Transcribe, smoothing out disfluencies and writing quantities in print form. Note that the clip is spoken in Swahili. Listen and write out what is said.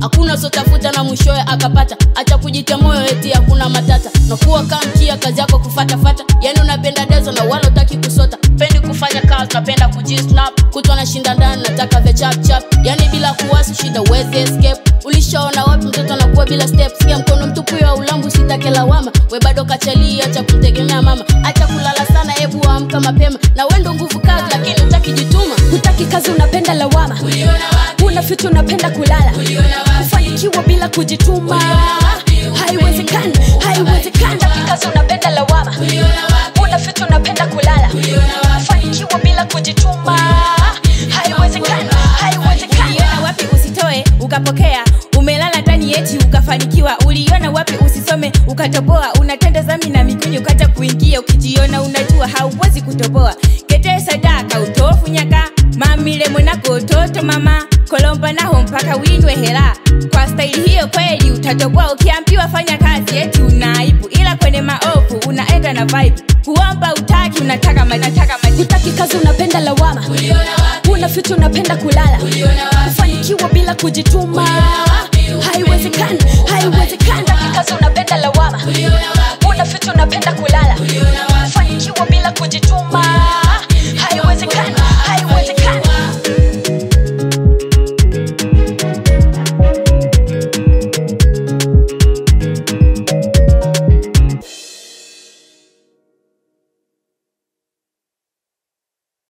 Hakuna sotafuta na mwishowe akapata. Acha kujitia moyo eti hakuna matata. Nakuwa kama mkia kazi yako kufatafata. Yani unapenda dezo na wala hutaki kusota. Pendi kufanya kazi napenda kujisnap. Kutwa na shinda ndani nataka the chap chap. Yani bila kuwasi shida huwezi escape. Ulishaona wapi mtoto anakuwa bila steps? Sikia mkono mtupu wa ulambu sitake lawama. We bado kachalia acha kumtegemea mama. Acha kulala sana hebu amka mapema. Na wewe ndo nguvu kazi lakini hutaki jituma. Hutaki kazi unapenda lawama. Una future unapenda kulala. Kufanikiwa bila kujituma haiwezekani, haiwezekani. Hutaki kazi unapenda lawama. Una future unapenda kulala. Kufanikiwa bila kujituma haiwezekani, haiwezekani. Uliona wapi usitoe ukapokea? Umelala ndani eti ukafanikiwa. Uliona wapi usisome ukatoboa? Unatenda dhambi na mikunyo ukata kuingia. Ukijiona unajua hauwezi kutoboa. Kete sadaka utofu nyaka. Mamile mwenako toto mama. Kolomba naho mpaka winwe hela. Kwa staili hiyo kweli utatoboa. Ukiambiwa fanya kazi eti unaibu. Ila kwenye maovu unaenda na vibe. Kuomba utaki unataka nataka maji. Hutaki kazi unapenda lawama. Una future unapenda kulala. Kufanikiwa bila kujituma.